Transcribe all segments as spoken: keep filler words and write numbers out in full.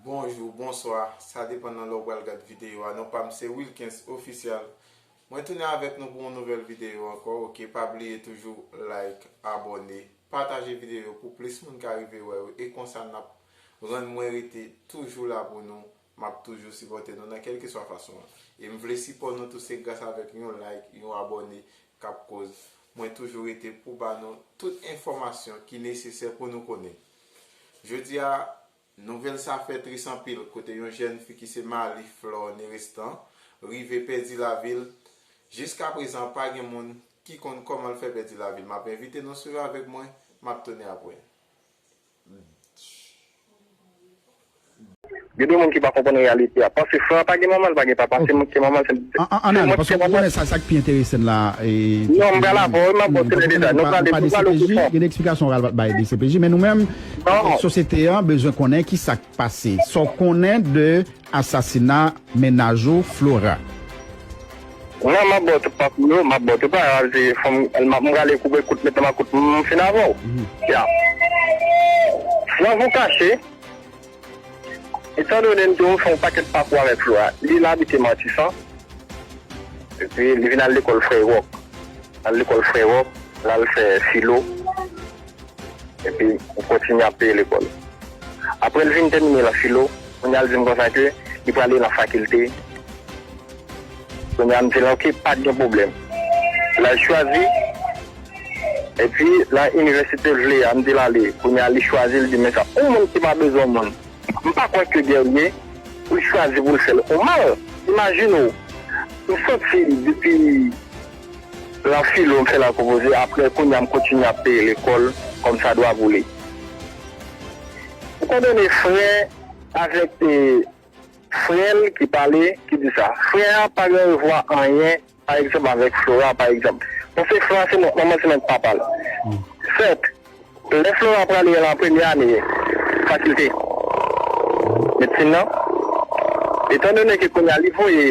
Bonjou, bonswa, sa depann nan lè w pral gad videyo a. Non pa m se Wilkens Official. Mwen tounen avèk nou pou yon nouvèl videyo ankò. Oke, pa bliye toujou like, abòne, pataje videyo pou plis moun ka rive wè yo. E konsa n ap rann mwen rete toujou la pou nou. M ap toujou sipòte nou nan kèlkeswa fason an. E m vle sipò nou tou se gras avèk yon like, yon abòne k ap koz mwen toujou rete pou ba nou tout enfòmasyon ki nesesè pou nou konnen. Jodi a, nouvèl sa fè tris anpil kote yon jèn fi ki se Maly Flore Nerestan rive pèdi lavi l. Jiskaprezan, pa gen moun ki konn kòman l fè pèdi lavi l. M ap envite nou swiv avèk mwen, m ap tounen apre. Gen de moun ki pa konprann reyalite a. Paske frè a pa gen manman l, pa gen papa, se mwen ki gen manman l, se mwen ki gen manman l. Sa, sa k pi enterese n la. Non, m pral avè w, m ap ba w tout detay. Nou prale, nou prale o koufon. Gen de eksplikasyon w pral bay D C P J, men nou menm, sosyete an bezwen konnen ki sa k pase. Sa w konnen de asasina mennaj ou, Flora? Non, m ap ba w tout pakou yo, m ap ba w tout bagay, se fanm, m prale koupe kout, met nan makout, m fin avè w. Ya. San vou kache, etandone m te fè yon pakèt pakou avèk Flora. Li, l abite Matisan. Epi, li vin al lekòl Frè Wòk. L al lekòl Frè Wòk, l al fè filo. Epi, l kontinye ap peye lekòl. Apre l fin tèmine la filo, kounye a l di m konsa ke li prale nan fakilte. Kounye a m di l, oke, pa t gen pwoblèm. L al chwazi, epi nan inivèsite l vle a, m di l ale. Kounye a li chwazi, l di, men sa, yon moun ki pa bezwen yon moun. M pa kwè ke Guerrier pou l chwazi pou l fè l yon mal. Imajine w, m sòti depi nan filo, m fè l al konpoze, apre kounye a m kontinye ap peye lekòl kòmsadwa pou li. Ou konprann, frè avèk frè l ki pale, ki di sa. Frè a pa gen revwa anyen pa egzanp, avèk Flora, pa egzanp. Paske Flora se manman, se manman l, papa l. Sèt, lè Flora prale nan premye ane fakilte medsin nan, etandone ke kounye a li voye,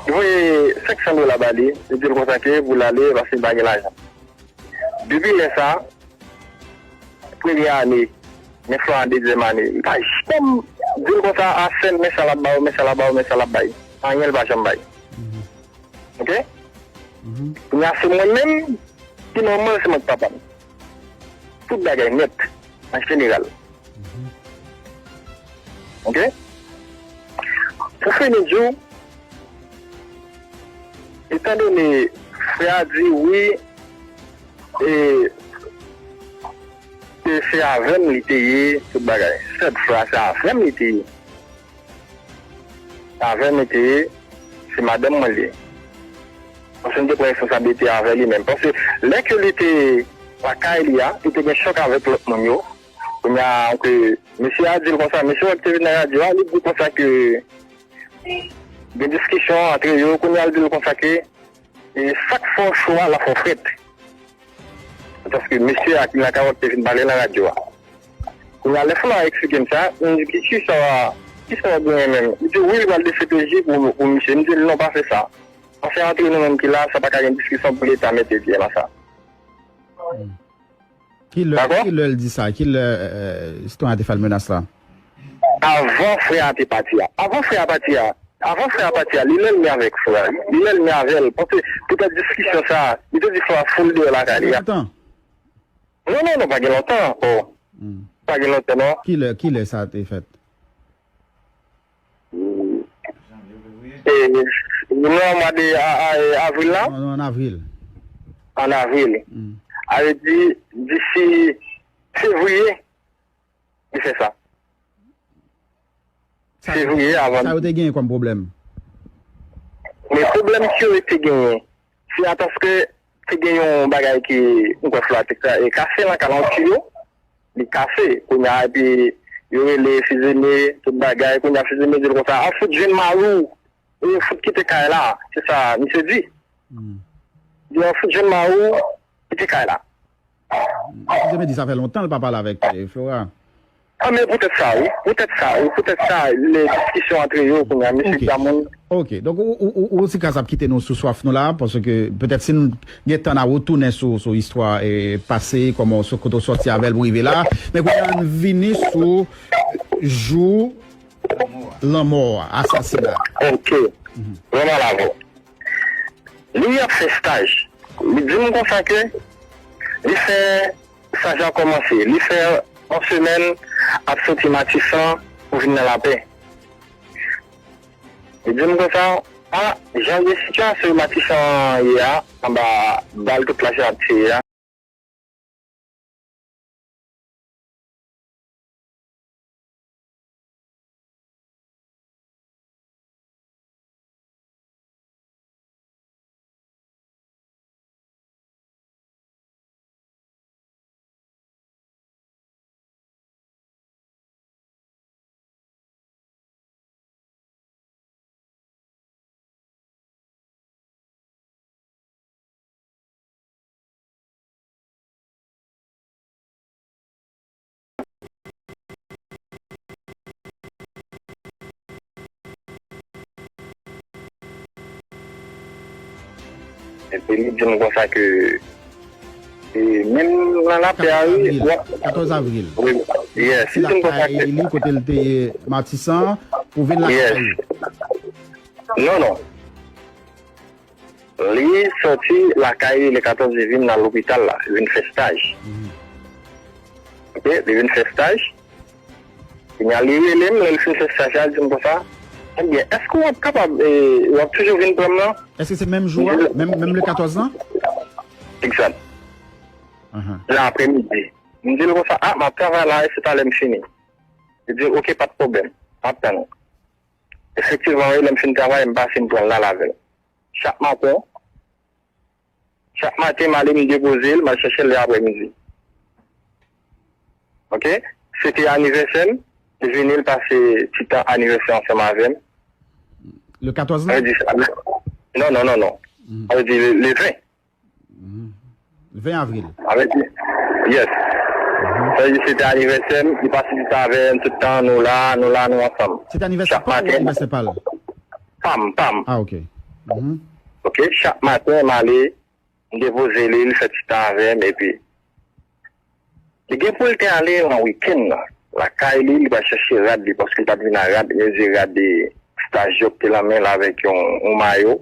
li voye senk san dola ba li, li di l konsa ke pou l ale, paske li pa gen lajan. Depi lè sa, premye ane, men Flora an dezyèm ane, li pa janm di l konsa, a sè m, men sa l ap ba w, men sa l ap ba w, men sa l ap bay. Anyen li pa janm bay. Oke? Kounye a se mwen menm ki manman l, se mwen ki papa l. Tout bagay nèt, an jeneral. Oke? Pou fini di w, etandone frè a di wi, e, e se avè m li te ye, tout bagay. Sèt frè a, se avè m li te ye. Avè m li te ye, se madanm mwen li ye. Paske m te pran responsablite avè li menm. Paske lè ke li te lakay li a, li te gen chòk avèk lòt moun yo. Kounye a, ke mesye a di l konsa, mesye wè ki te vin nan radyo a, li di konsa ke gen diskisyon antre yo, kounye a l di l konsa ke e sa k fè w cho a, l ap fè w frèt. Paske mesye a ki nan kawòt te vin pale nan radyo a. Kounye a, lè fanm nan eksplike m sa, m di, ki, kisa w a, kisa w ap genyen menm? Li di, wi, li pral D C P J pou, pou misye. M di l, non, pa fè sa. Paske antre nou menm ki la, sa pa ka gen diskisyon pou Leta mete pye nan sa. Ki lè, ki lè l di sa? Ki lè sitwayen an te fè l menas la? Avan frè a te pati a. Avan frè a pati a. Avan frè a pati a, li lènmi avèk frè a. Li lènmi avè l. Paske petèt diskisyon sa a, li te di frè a foule deyò lakay li a. Non, non, non, pa gen lontan. Oh. Pa gen lontan, non. Ki lè, ki lè sa te fèt? E, nou nan mwa de a, a, e, avril la? Non, non, an avril. An avril. A vle di, disi fevriye, li fè sa. Fevriye avan. Sa yo te genyen kòm pwoblèm? Men pwoblèm ke yo te genyen, se ataske te gen yon bagay ki, m kwè Flora te ka-, e kase nan kalanti yo. Li kase. Kounye a, epi yo rele Fizeme, tout bagay. Kounye a, Fizeme di l konsa, al fout jwenn mari w, e fout kite kay la. Se sa misye di. Di, al fout jwenn mari w, kite kay la. Fizeme di sa fè lontan l pa pale avèk, e, Flora. A, men poutèt sa, wi. Poutèt sa, wi. Poutèt sa, lè diskisyon antre yo, kounye a, mesye Djamoun. Ok, donk ou, ou, ou, ou ti kaz ap kite nou sou swaf nou la, paske petèt si n gen tan n a retounen sou, sou istwa e pase, kòman w, kote w sòti avè l pou rive la. Men kounye a, ann vini sou jou Lanmò a, asasina. Ok. Vrèman lavo. Li ap fè staj. Li di m konsa ke li fè, staj la kòmanse. Li fè yon semèn ap soti Matisan pou vin nan Lapè. Li di m konsa, a, jan de sitiyasyon Matisan ye a, anba bal tout lajè ap tire a. Epi li di m konsa ke, e, menm nan Lapè a, wi, katòz avril. Katòz avril. Wi, yes, li di m konsa ke li kote l te ye Matisan pou vin lakay li. Non, non. Li sòti lakay li le katòz, li vin nan lopital la, li vin fè staj. Ok, li vin fè staj. Kounye a, li rele m, lè l fin fè staj la, li di m konsa, ebyen, èske w ap kapab, e, w ap toujou vin pran m nan? Èske se menm jou a? Menm, menm le katòz lan? Egzat. Nan apremidi. M di l konsa, a, m ap travay la, e se talè m fini. Li di, ok, pa t pwoblèm. M ap tann ou. Efektivman, wi, lè m fin travay, m pase m pran l, l al avè l. Chak maten, chak maten, m ale, m depoze l, m al chèche l lè apremidi. Ok? Se te anivèsè m, li vini, l pase ti tan anivèsè ansanm avè m. Le katòz lan? Sa vle di sa. Non, non, non, non. Sa vle di le, le ven. Ven avril. Avèk, yes. Sa vle di se te anivèsè m, li pase ti tan avè m tout tan, nou la, nou la, nou ansanm. Se te anivèsè pa w ou anivèsè pa l? Pa m, pa m. Ah, ok. Ok, chak maten, m ale, m depoze li, li fè ti tan avè m, epi li gen pou l te ale nan wikenn nan lakay li, li pral chèche rad li, paske li pa t vin ak rad, li di rad de staj yo ki te nan men l avèk yon, yon mayo,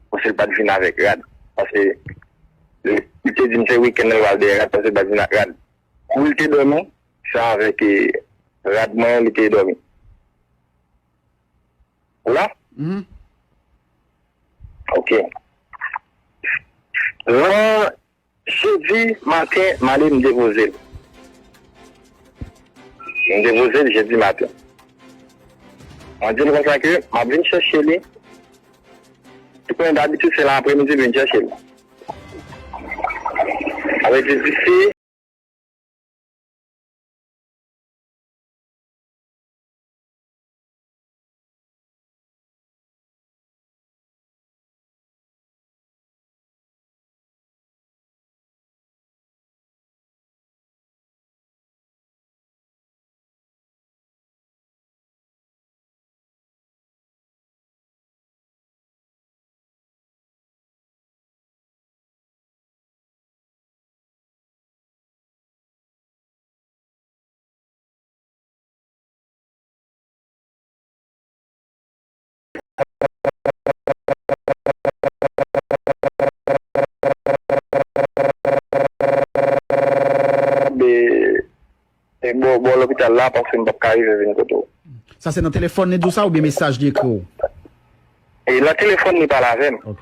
paske li pa t vin avèk rad. Paske li, li te di m se wikenn nan li pral dèyè rad, paske li pa t vin ak rad. Kou li te dòmi, se avèk, e, rad mwen li te dòmi. Ou la? Ok. Lan Jedi maten, m ale m depoze l. M depoze l jedi maten. Mwen di l konsa ke m ap vin chèche li. Ou konnen dabitid se nan apremidi m vin chèche l. Sa vle di disi E bò, bò lopital la, paske m p ap ka rive vin kote w. Sa se nan telefòn li di w sa oubyen mesaj li ekri w? E nan telefòn li pale avè m. Ok.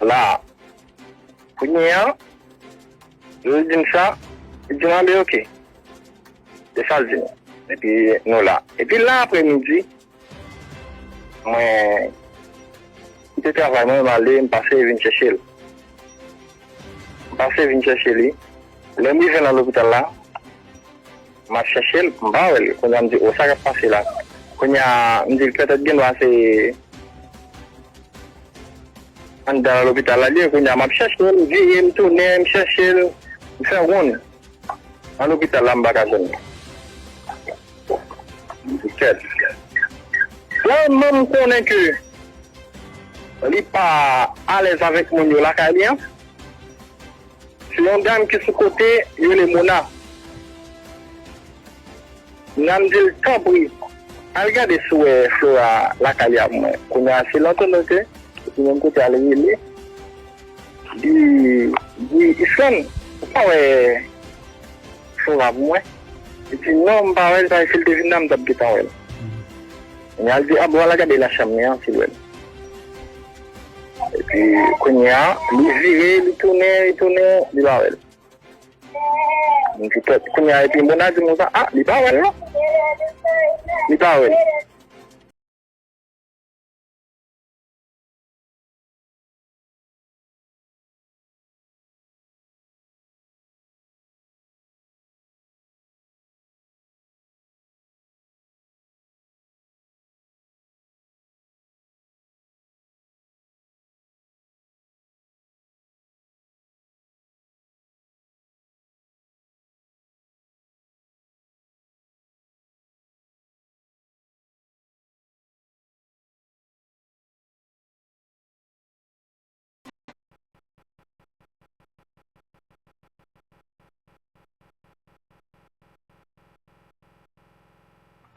La, kounye a, lè l di m sa, li di m, "Anben, ok." Se sa l di m. Epi nou la. Epi la apremidi, mwen kite travay mwen, m ale, m pase vin chèche l. M pase vin chèche li. Lè m rive nan lopital la, m ap chèche l, m pa wè l. Kounye a m di, "O, sa k ap pase la?" Kounye a m di l, "Petèt gendwa se anndan nan lopital la li ye." Kounye a m ap chèche l, m vire, m tounen, m chèche l, m fè wonn. Nan lopital la, m pa ka jwenn li. M di, "Kèt." Tèlman m konnen ke li pa alèz avèk moun yo lakay li an, se yon dam ki sou kote, yo rele Mona. Nan m di l, tanpri, al gade si w wè Flora lakay li a pou mwen. Kounye a, se Lanton, oke? Epi menm kote a l rele. Li di, Islan, ou pa wè Flora pou mwen? Li di, non, m pa wè l, paske si l te vin la, m t ap gentan wè l. Kounye a, l di, a bon, al gade lachanm li an, si l wè l. Epi, kounye a, li vire, li tounen, li tounen, li pa wè l. M di, kèt, kounye a, epi moun nan di m konsa, a, li pa wè l non. Li pa wè l.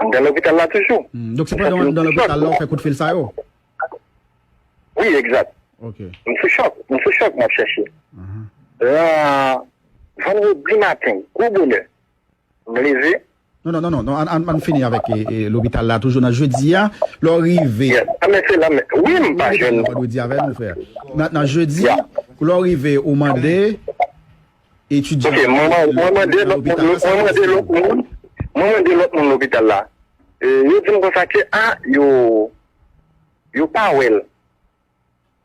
Anndan lopital la toujou. Hmm, donk se pandan w anndan lopital la w fè kout fil sa yo? Wi, egzat. Ok. M sou chòk, m sou chòk, m ap chèche. Lan vandredi maten, gwo bonè, m leve. Non, non, non, non, non, ann, ann, ann fini avèk e, e, lopital la toujou nan jedi a, lè w rive. Yes. A, men se la, men, wi, m pa jwenn. Vandredi avè nou, frè. Nan, nan jedi, lè w rive, ou mande etidyan. Ok, mwen, mwen, mwen mande lòt moun, mwen mande lòt moun, mwen mande lòt moun lopital la. E, yo di m konsa ke, a, yo, yo pa wè l.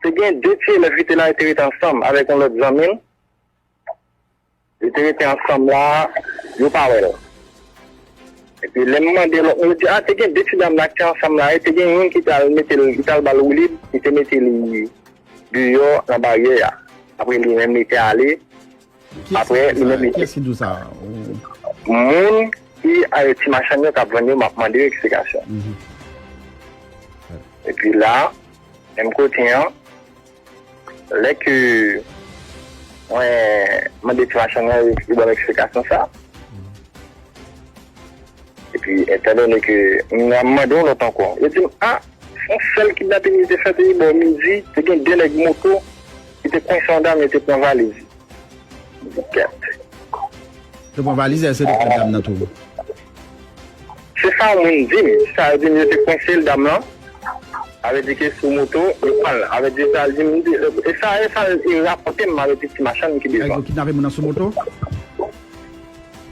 Te gen de ti elèv ki te la, yo te rete ansanm avèk yon lòt zanmi l. Yo te rete ansanm la, yo pa wè l. Epi lè m mande lòt moun, yo di, a, te gen de ti dam la ki te ansanm la, e te gen youn ki t al mete l, ki t al ba l woulib, ki te mete li deyò nan baryè a. Apre li menm, li te ale. Apre, li menm, li te. Kiyès ki di w sa? Moun ki, a, ti machann yo k ap vann yo, m ap mande yo eksplikasyon. Epi la, menm kote an, lè ke mwen mande ti machann nan, li ban m eksplikasyon sa. Epi, etandone ke m ap mande yon lòt ankò, yo di m, a, yon sèl kidnaping li te fèt, epi bò midi, te gen de nèg moto ki te kwense yon dam, yo te pran valiz li. M di, kèt. Yo pran valiz, èske yo te pran dam nan tou? Se sa yon moun di m. Sa yo di m yo te kwense l, dam lan. Sa vle di ke sou moto, yo pran l. Sa vle di sa l di m, e sa, e sa l rapòte m, sa vle di ti machann ki devan. Yo kidnape moun nan sou moto?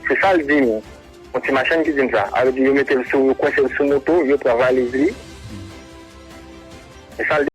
Se sa l di m. Yon ti machann ki di m sa. Sa vle di yo mete l sou, yo kwense l sou moto, yo pran valiz li. E sa l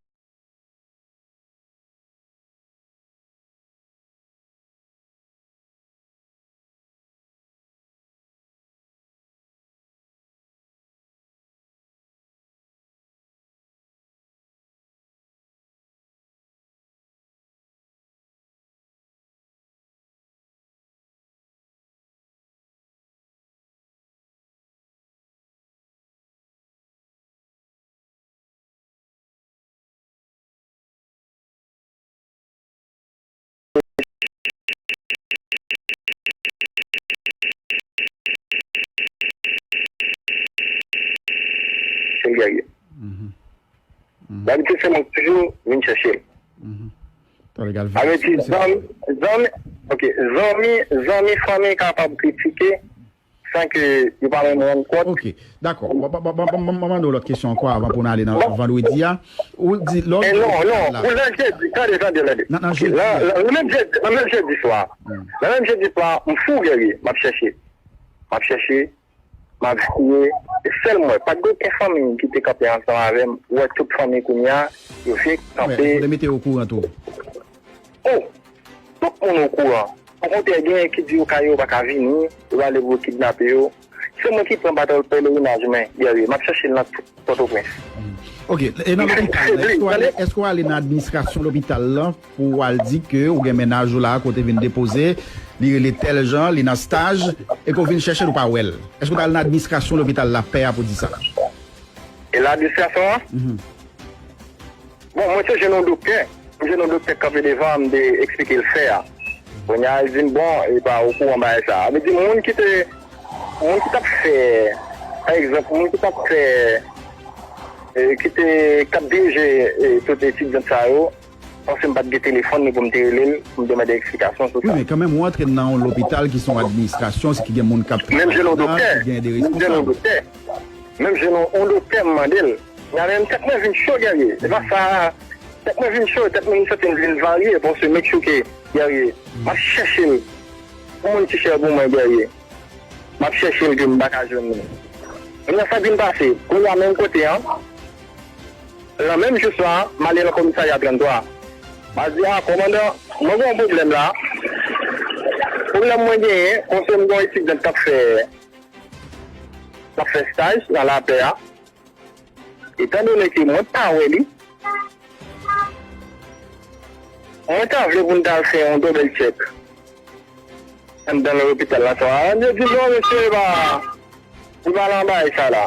Se l gagye. Dabitid, se mwen ki toujou vin chèche l. Sa vle di, zanmi, zanmi, ok, zanmi, zanmi, fanmi kapab kritike, san ke yo pa menm rann kont. Ok, dakò. Mwen mande w lòt kesyon ankò avan pou n ale nan vandredi a. Ou di lòt. Eh, non, non, pou nan jedi, tande, tande, tande. Nan, nan jedi a. Nan, nan, nan menm jedi, nan menm jedi swa. Nan menm jedi swa, m fou, Guerrier, m ap chèche. M ap chèche, m ap fouye. E sèl mwen, pa t gen okenn fanmi ki te kanpe ansanm avè m. Ou wè tout fanmi kounye a, yo vye kanpe. Ou vle mete yo okouran tou. Oh! Tout moun okouran. Okontrè, genyen ki di yo kay yo pa ka vini, yo ale pou yo kidnape yo. Se mwen ki pran baton pelerinaj mwen, Guerrier. M ap chèche l nan tout Pòtoprens. Ok, e nan lopital la, èske w ale, èske w ale nan administrasyon lopital la pou w al di ke ou gen mennaj ou la kote vin depoze, li rele tèl jan, li nan staj, e ke w vin chèche l, ou pa wè l? Èske w t al nan administrasyon lopital la, pè a, pou di sa? E la administrasyon an? Bon, mwen te jwenn yon doktè. Mwen jwenn yon doktè k kanpe devan an, m te eksplike l fè a. Kounye a, l di m, bon, li pa okouran bagay sa a. Sa vle di, moun ki te, Moun ki t ap fè, pa egzanp, moun ki t ap fè, e, ki te, k ap dirije, e, tout etidyan sa yo, paske m pa t gen telefòn ni pou m te rele l, pou m te mande eksplikasyon sou sa. Wi, men kanmenm, ou antre nan yon lopital ki se yon administrasyon, se ki gen moun k ap travay ladan, ki gen de responsab. Menm jan yon doktè. Menm jan yon, yon doktè, m mande l. Nan menm tèt mwen vin cho, Guerrier. Se pa sa, tèt mwen vin cho, tèt mwen santi m vin varye, paske make sure ke, Guerrier, m ap chèche l. Yon moun ki chè pou mwen, Guerrier. M ap chèche l ke m pa ka jwenn li. Kounye a sa k vin pase, kounye a menm kote an, nan menm jou sa, m ale nan komisarya trannntwa. M al di, a, kòmandan, mwen gen yon pwoblèm la. Pwoblèm mwen genyen, paske m gen yon etidyan k ap fè, k ap fè staj nan lapè a. Etan done ke mwen pa wè li, mwen ta vle pou n ta al fè yon double check anndan lopital la. Sa yo di, non, mesye, e pa, li pa nan bagay sa la.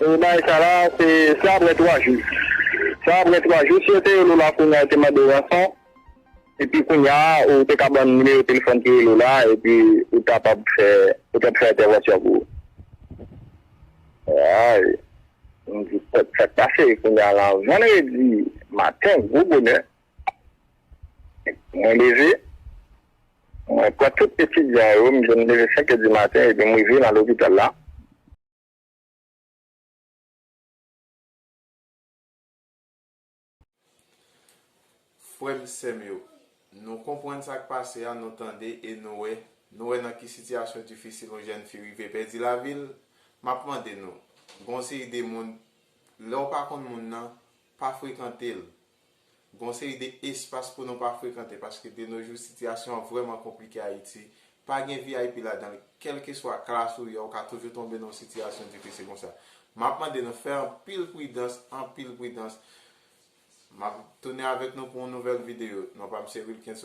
E bagay sa la, se, se apre twa jou. Se apre twa jou, si yo te rele w la kounye a, yo te mande w ranson. Epi kounye a, ou te ka ban m nimewo telefòn ki rele w la, epi ou t ap fè, ou t ap fè entèvansyon pou ou. Ay, m di, sa k pase? Kounye a la, vandredi maten, gwo bonè, mwen leve, mwen pran tout etidyan yo, m jwenn leve senk è di maten, epi m rive nan lopital la. Frè m, sè m yo, nou konprann sa k pase a, nou tande e nou wè, nou wè nan ki sitiyasyon difisil yon jèn fi rive pèdi lavi l. M ap mande nou, gon seri de moun, lè w pa konn moun nan, pa frekante l. Gon seri de espas pou nou pa frekante, paske de nos jours, sitiyasyon an vrèman konplike Ayiti. Pa gen V I P ladan l, kèlkeswa klas ou ye, ou ka toujou tonbe nan yon sitiyasyon difisil konsa. M ap mande nou fè anpil pridans, anpil pridans. M ap tounen avèk nou pou yon nouvèl videyo. Non pa m se Wilkens